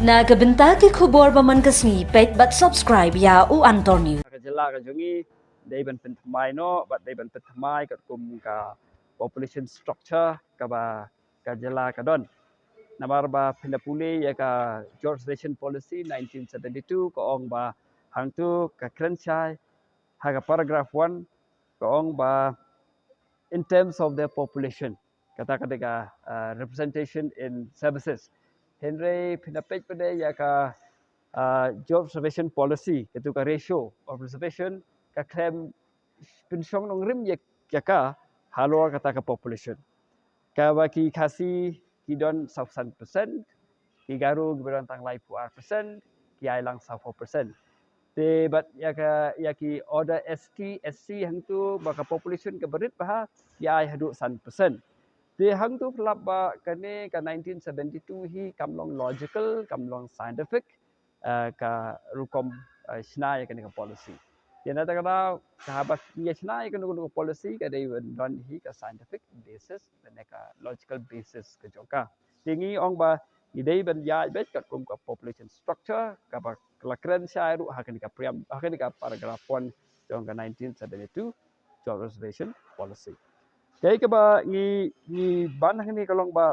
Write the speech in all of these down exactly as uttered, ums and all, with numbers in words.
Na ka bynta ki khubor ba man ka sngi, peit bad subscribe ïa U Antor News. Ka jylla ka jong ngi dei ban pynthymmai noh bad dei ban pynthymmai katkum ka population structure kaba ka jylla ka don. Namar ba phin da pule ïa ka George Reservation Policy nineteen seventy-two ka ong ba hangtu ka kren shai ha ka paragraph one ka ong ba in terms of their population. Kata ka dei ka representation in services. Hynrei phin da peit pat ïa ka George Reservation Policy, katu ka ratio of reservation ka khlem pynshong nongrim ïa ka halor kata ka population. Kaba ki Khasi ki don saw san percent, ki Garo kiba don tang laiphew ar percent, ki ai lang saw phew percent. Te bad ïa ka ïa ki order S T, S C hangtu ba ka population kaba rit bha ki ai haduh san percent. Te hangtu pynlap ba kane ka nineteen seventy-two hi kam long logical, kam long scientific, ka rukom shna ïa kane ka policy. Te na kata ka daw ka haba ngi shna ïa kane ka policy ka dei ban don hi ka scientific basis lane ka logical basis ka jong ka. Te ngi ong ba ngi dei ban ïaid beit katkum ka population structure kaba la kren shai ruh ha kane ka preamble, ha kane ka paragraph one jong ka nineteen seventy-two George Reservation Policy. Kaei kaba ngi ngi ban hangne ka long ba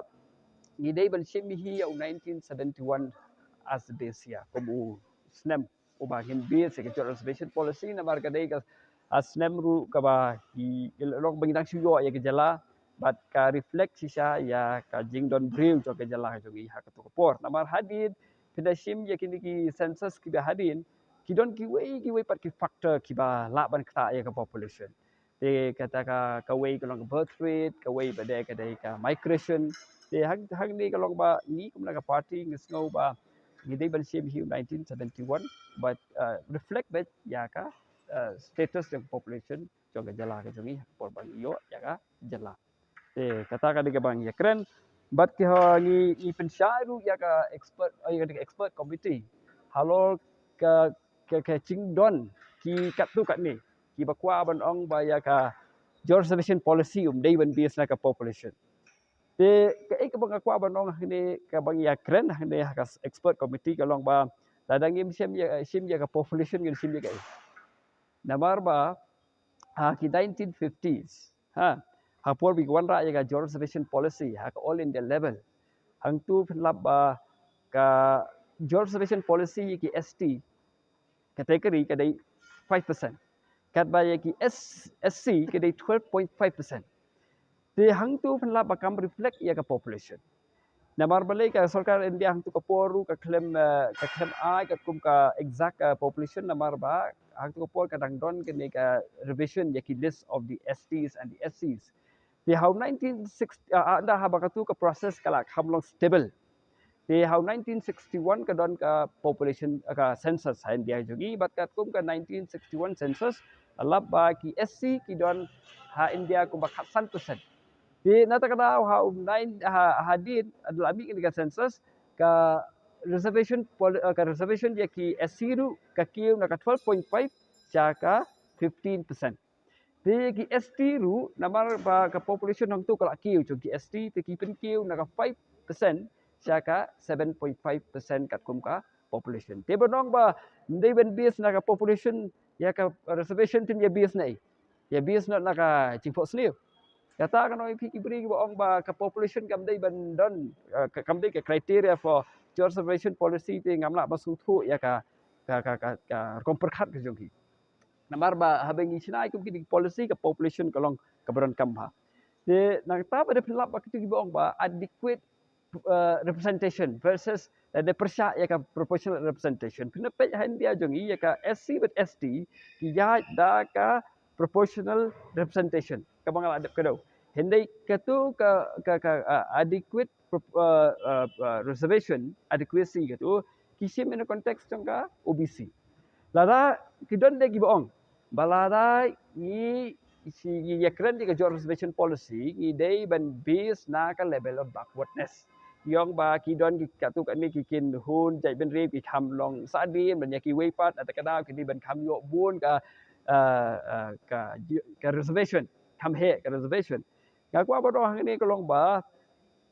ngi dei ban shim hi ïa u nineteen seventy-one as the base year kum u snem uba ngin base ïa ka George Reservation Policy namar ka dei ka snem ruh kaba ngi long ba ngi dang shu ïoh ïa ka jylla bad ka reflect shisha ïa ka jingdon briew jong ka jylla jong ngi ha katu ka por. Namar hadien phin da shim ïa kine ki census kiba hadien ki don kiwei kiwei pat ki factor kiba lah ban ktah ïa ka population. Te kata ka kawei ka long ka birth rate, kawei pat de ka dei ka migration. Te hang hangne ka long ba ngi kum na ka party ngi sngew ba ngi dei ban shim hi nineteen seventy-one bad reflect beit ïa ka status jong population jong ka jylla ka jong ngi ha ka por ba ngi ïoh ïa ka jylla. Te kata ka dei kaba ngi ïa kren bad ki ha ngi ngi pynshai ruh ïa ka expert ïa ka expert committee halor ka ka ka jingdon ki katto katne kiba kwah ban ong ba ïa ka George Reservation Policy um dei ban base na ka population. Te kaei kaba nga kwah ban ong hangne kaba ngi ïa kren hangne ha ka expert committee ka long ba lada ngim shim ïa shim ïa ka population ngin shim ïa kaei. Namar ba ha ki nineteen fifties ha ha por ba ki wanrah ïa ka George Reservation Policy ha ka all India level hangtu pynlap ba ka George Reservation Policy ïa ki S T category ka dei five percent. Katba ïa ki S, SC ka dei twelve point five percent. Te hangtu pynlap ba kam reflect ïa ka population. Namar balei ka sorkar India hangtu ka por ruh ka khlem ka khlem ai katkum ka exact population namar ba hangtu ka por ka dang don kane ka revision ïa ki list of the STs and the SCs. Te ha u nineteen sixty ynda haba katu ka process ka la kham long stable. Te ha u nineteen sixty-one ka don ka population ka census ha India jong ngi bad katkum ka nineteen sixty-one census lap ba ki SC ki don ha India kumba khatsan percent. Te na kata ka daw ha u nine ha hadien ynda la mih kane ka census ka reservation ka reservation ïa ki SC ruh ka kiew na ka twelve point five sha ka fifteen percent. Te ki ST ruh namar ba ka population hangtu ka la kiew jong ki ST te ki pynkiew na ka five percent sha ka seven point five percent katkum ka population. Te ban ong ba ym dei ban base na ka population ïa ka reservation te ïa base na ei. Ïa base na ka jingphohsniew. Kata ka nong ïa phi ki briew kiba ong ba ka population kam dei ban don kam dei ka criteria for George Reservation Policy te ngam lah ban sngewthuh ïa ka ka ka ka rukom pyrkhat ka jong ki. Namar ba haba ngi shna kum kine ki policy ka population ka long kaba donkam bha. Te na kata ba dei pynlap ba kito kiba ong ba adequate representation versus dei pyrshah ïa ka proportional representation. Pynlap peit ha India jong ngi ïa ka SC bad ST ki ïaid da ka proportional representation kaba nga la dep ka dei. Hynrei katu ka ka ka adequate reservation adequacy katu ki shim in the context jong ka OBC. Lada ki don de kiba ong ba lada ngi ngi ïa kren ïa ka George Reservation Policy ngi dei ban base na ka level of backwardness. Ki ong ba ki don ki katu kane ki kin hun jait bynriew ki kham long sahdim ban ïa kiwei pat na kata ka daw ki dei ban kham ïoh bun ka ka ka reservation kham heh ka reservation. Nga kwah ban ong hangne ka long ba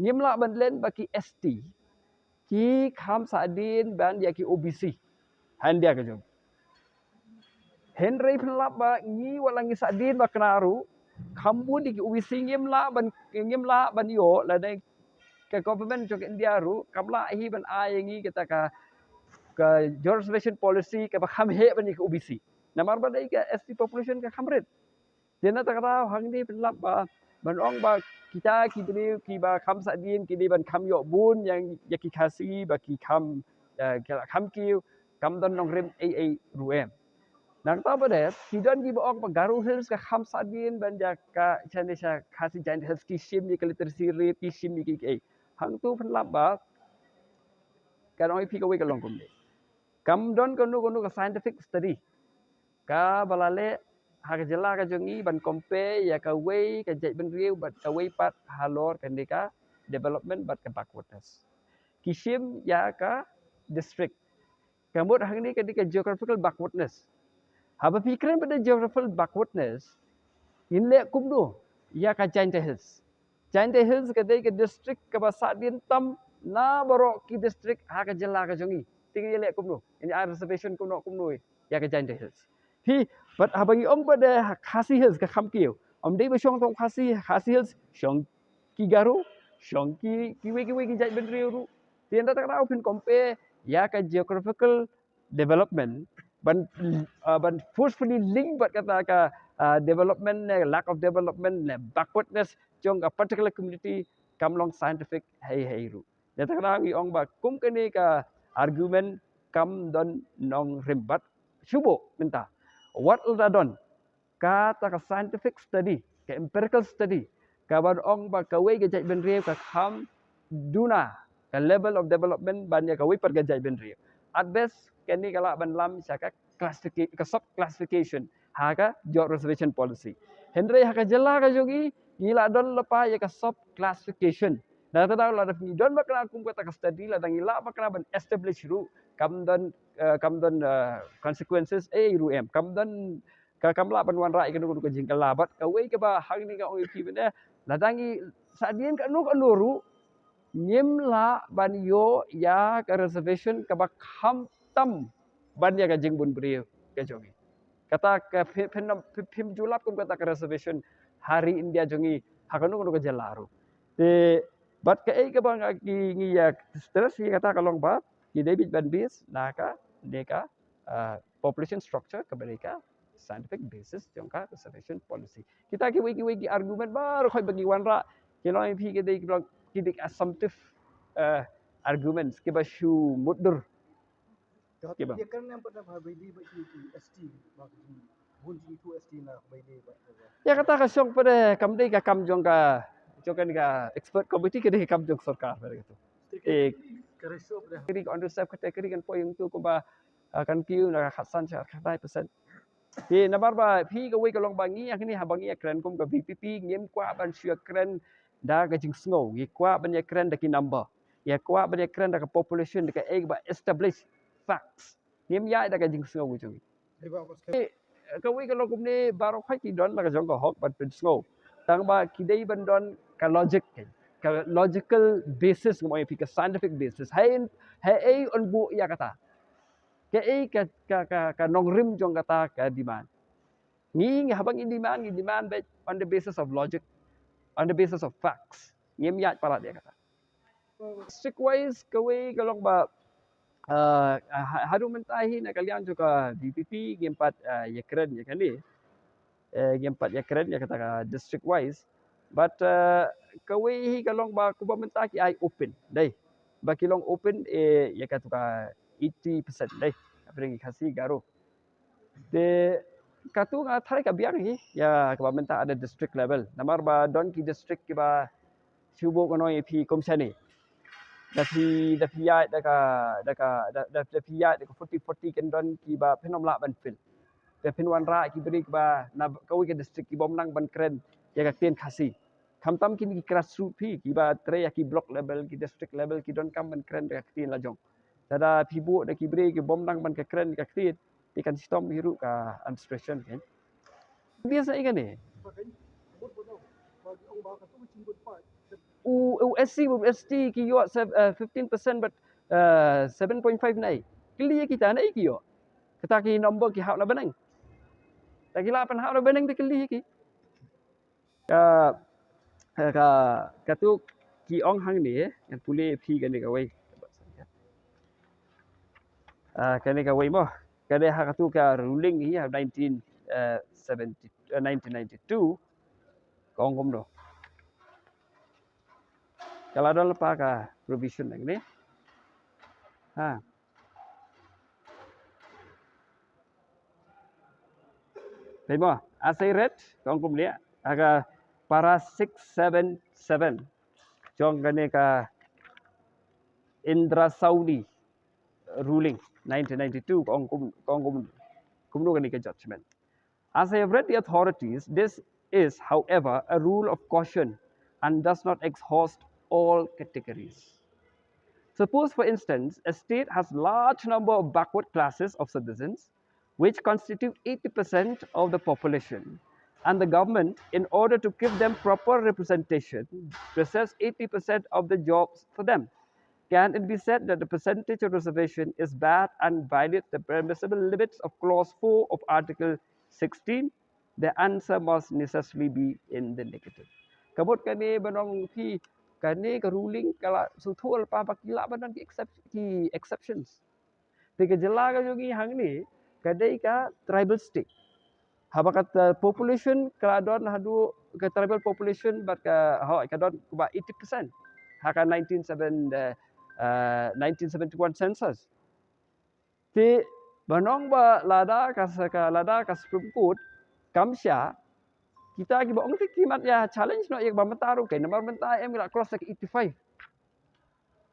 ngim lah ban len ba ki ST ki kham sahdien ban ïa ki O B C ha India ka jong. Hynrei phin lap ba ngi wat la ngi sahdien ba kane ruh, kham bun ïa ki O B C ngim lah ban, ngim lah ban ïoh, lane ka government jong ka India ruh kam lah hi ban ai ïa ngi kata ka, ka reservation policy kaba kham heh ban ïa ki O B C. Namar ba dei ka S T population ka kham rit. Te na kata ka daw hangne phin lap ba ban ong ba kita ki briew kiba kham sahdien ki dei ban kham ïoh bun ïa, ïa ki Khasi ba ki kham, eh, ki la kham kiew, kam don nongrim ei ei ruh em. Na kata pat de ki don kiba ong ba Garo Hills ka kham sahdien ban ïa ka shane sha Khasi Jaintia Hills, ki shim ïa ka literacy rate, ki shim ïa ki ei. Hangto phin lap ba kan ong ïa phi kawei ka long kumne. Kam don kano kano ka scientific study kaba la leh ha ka jylla ka jong ngi ban compare ïa kawei ka jaitbynriew bad kawei pat halor kane ka development bad ka backwardness. Ki shim ïa ka district. Ka mut hangne ka dei ka geographical backwardness. Haba phi kren bad geographical backwardness, ngin leh kumno ïa ka Jaintia Hills? Jaintia Hills ka dei ka district kaba sahdien tam na baroh ki district ha ka jylla ka jong ngi. Te ngin leh kumno? Ngin ai reservation kumno kumno ïa ka Jaintia Hills? Phi, bad haba ngi ong bad ha Khasi Hills ka kham kiew, ym dei ba shong tang Khasi, Khasi Hills, shong ki Garo, shong ki, kiwei kiwei ki jaitbynriew ruh. Te na kata ka daw phin compare ïa ka geographical development ban, ah, ban forcefully link bad kata ka, ah, development ne lack of development ne backwardness jong ka particular community kam long scientific hei hei ruh. Na kata ka daw ngi ong ba kum kane ka argument kam don nongrim bad shu buh mynta. Wat lada don kata ka scientific study, ka empirical study, kaban ong ba kawei ka jaitbynriew ka kham duna ka level of development ban ïa kawei pat ka jaitbynriew. At best kane ka lah ban lam sha ka classifica-, ka sub classification ha ka jong reservation policy. Hynrei ha ka jylla ka jong ngi, ngi la don lypa ïa ka sub classification. Na kata ka daw lada ngi don ba kane kum kata ka study, lada ngi lah ba kane ban establish ruh, kam don, eh, kam don, eh, consequences ei ruh em, kam don ka, kam lah ban wanrah ïa kano kano ka jingkylla. Bad kawei kaba hangne nga ong ïa phi mynne, lada ngi sahdien kano kano ruh, ngim lah ban ïoh ïa ka reservation kaba kham tam ban ïa ka jingbun briew ka jong ngi. Kata ka phi-, phin, phi-, phim ju lap kum kata ka reservation ha ri India jong ngi ha kano kano ka jylla ruh. Te bad kaei kaba nga ki ngi ïa stress ïa kata ka long ba ki dei bit ban base na ka, dei ka, ah, population structure kaba dei ka scientific basis jong ka reservation policy. Kita kiwei kiwei ki argument baroh khoit ba ngi wanrah, ki long ïa phi ki dei, ki long, ki dei assumptive, eh, arguments kiba shu mutdur. Kiba. Ïa kata ka shong pat de kam dei ka kam jong ka, jong kane ka expert committee, ka dei ka kam jong sorkar pat de katu. Eh, category, underserved category kan poi hangtu kumba, ah, kan kiew na ka khatsan sha khatlai percent. Te namar ba phi kawei ka long ba ngi hangne haba ngi ïakren kum ka V P P ngim kwah ban shu ïakren da ka jingsngew, ngi kwah ban ïakren da ki number, ngi kwah ban ïakren da ka population, da kaei ba establish facts. Ngim ïaid da ka jingsngew ka jong ngi. Te kawei ka long kumne, baroh khoit ki don la ka jong ka hok ban pynsngew, tang ba ki dei ban don ka logic, ka logical basis, ngam ong ïa phi ka scientific basis. Haei, haei un buh ïa kata? Kaei ka, ka, ka, ka nongrim jong kata ka demand? Ngi, ngi haba ngi demand, ngi demand beit on the basis of logic, on the basis of facts. Ngim ïaid palat ïa kata. District wise kawei ka long ba, ah, ha-, haduh mynta hi na ka liang jong ka V P P ngim pat, ah, ïakren ïa kane. Eh, ngim pat ïakren ïa kata ka district wise. But, eh, kawei hi ka long ba kumba mynta ki ai open, dei. Ba ki long open, eh, ïa katu ka eighty percent, dei. Hapdeng ki Khasi, Garo. Te katu nga tharai ka biang hi ïa kaba mynta at the district level. Namar ba don ki district kiba shu buh, ngan ong ïa phi, kum shane. Da phi, da phi ïaid da ka, da ka, da, da, da phi ïaid da ka forty forty kan don kiba phin ym lah ban fill. Te phin wanrah ki briew kiba na kawei ka district ki bym nang ban kren ïa ka ktien Khasi. Khamtam kine ki grassroots phi kiba trei ïa ki block level, ki district level, ki donkam ban kren ïa ka ktien la jong. Lada phi buh da ki briew ki bym nang ban ka kren ïa ka ktien, te kan shitom hi ruh ka administration, kan. Biasa ïa kane. U, u S C, u S T ki ïoh se, eh, fifteen percent, but Uh, seven point five nai. Kylli ïa kita nai ki ïoh. Kata ki number ki hap na bneng. Ta ki lah pynhap na bneng ta kylli ïa ki. Ka, ka, katu ki ong hangne, ngan pule phi kane kawei. Ah, kane kawei mo. Kane ha katu ka ruling hi ha nineteen, eh, seventy, eh, nineteen ninety-two. Ka ong kumno. Ka la don lypa ka provision hangne. Ha. Phi mo, as I read, ka ong kumne, ha ka para six seven seven. Jong kane ka Indrasawli ruling nineteen ninety-two, ka ong kum, ka ong kum, kumno kane ka judgment. As I have read the authorities, this is, however, a rule of caution and does not exhaust all categories. Suppose, for instance, a state has large number of backward classes of citizens, which constitute eighty percent of the population, and the government, in order to give them proper representation, reserves eighty percent of the jobs for them. Can it be said that the percentage of reservation is bad and violates the permissible limits of clause four of Article sixteen? The answer must necessarily be in the negative. Ka mut kane ban ong phi, kane ka ruling ka la shu thoh lypa ba ki lah ban don ki excep-, ki exceptions. Te ka jylla ka jong ngi hangne ka dei ka tribal state. Haba ka, uh, population ka la don haduh ka tribal population bad ka, hooid, ka don kumba eighty percent ha ka nineteen seven, uh, uh, nineteen seventy-one census. Te ban ong ba lada ka sa ka, lada ka Supreme Court kam shah, kita kiba ong te ki mat ïa challenge noh ïa kaba mynta ruh kein, namar mynta em ki la cross ïa ka eighty-five.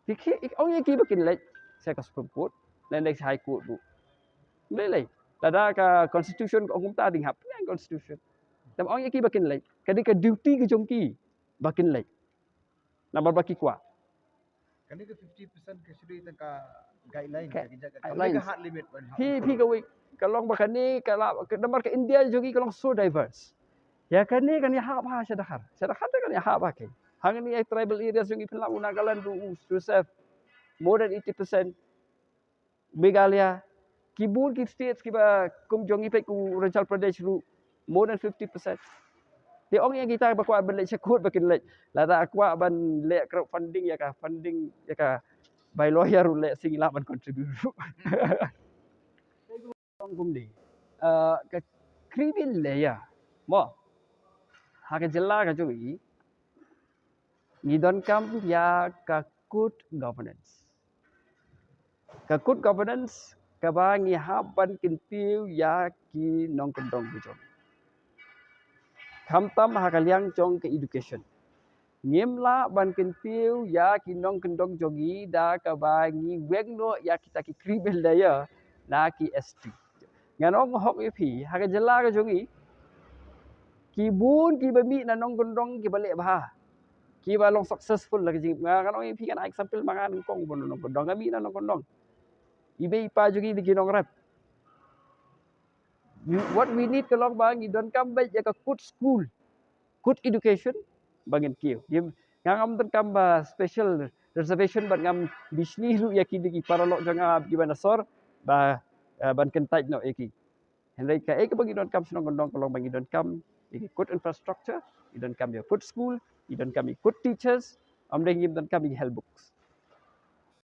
Te ki, ong ïa ki ba kin leit sha ka Supreme Court lane sha High Court ruh. Ym lei lei. Lada ka constitution ka ong kumta, dei hap pynïaid constitution. Te ong ïa ki ba kin leit, ka dei ka duty ka jong ki ba kin leit. Namar ba ki kwah. Kane ka fifty percent ka shu dei tang ka guideline, ka, ka, ka, ka guidelines. Ka hard limit ban hap. Phi, phi kawei, ka long ba kane ka la, ka namar ka India jong ngi ka long so diverse. Ïa kane kan ïahap bha sha Dkhar. Sha Dkhar te kan ïahap bha kein. Hangne ïa tribal areas jong ngi phin lap u Nagaland ruh u reserve more than eighty percent. Meghalaya, ki bun ki states kiba kum jong ngi peit, u Arunachal Pradesh ruh more than fifty percent. Te ong ïa kita ba kwah ban leit sha court ba kin leit. Lada kwah ban leh crowdfunding ïa ka funding ïa ka bylaw ïa ruh leh, sing lah ban contribute ruh. Ong kumne. Uh, ka criminal layer mo ha ka jylla ka jong ngi, ngi donkam ïa ka good governance. Ka good governance kaba ngi hap ban kyntiew ïa ki nongkyndong ki jong. Khamtam ha ka liang jong ka education. Ngim lah ban kyntiew ïa ki nongkyndong jong ngi da kaba ngi weng noh ïa kita ki criminal layer na ki S T. Ngan ong hok ïa phi, ha ka jylla ka jong ngi, ki bun kiba mih na nongkyndong kiba leh bha, kiba long successful la ka jing. Nga, ngan ong ïa phi, ngan ai example ma nga nyngkong bun nongkyndong, nga mih na nongkyndong. I mei i pa jong ngi dei ki nongrep. We, what we need ka long ba ngi donkam beit ïa ka good school, good education ba ngin kiew. Ngim, nga ngam donkam ba special reservation bad ngam bishni ruh ïa ki dei ki paralok jong nga kiba na sor ba, eh, ban kyntait noh ïa ki. Hynrei kaei kaba ngi donkam shnong kyndong ka long ba ngi donkam ïa ki good infrastructure, ngi donkam ïa good school, ngi donkam ïa good teachers, ym dei ngim donkam ïa ki health books.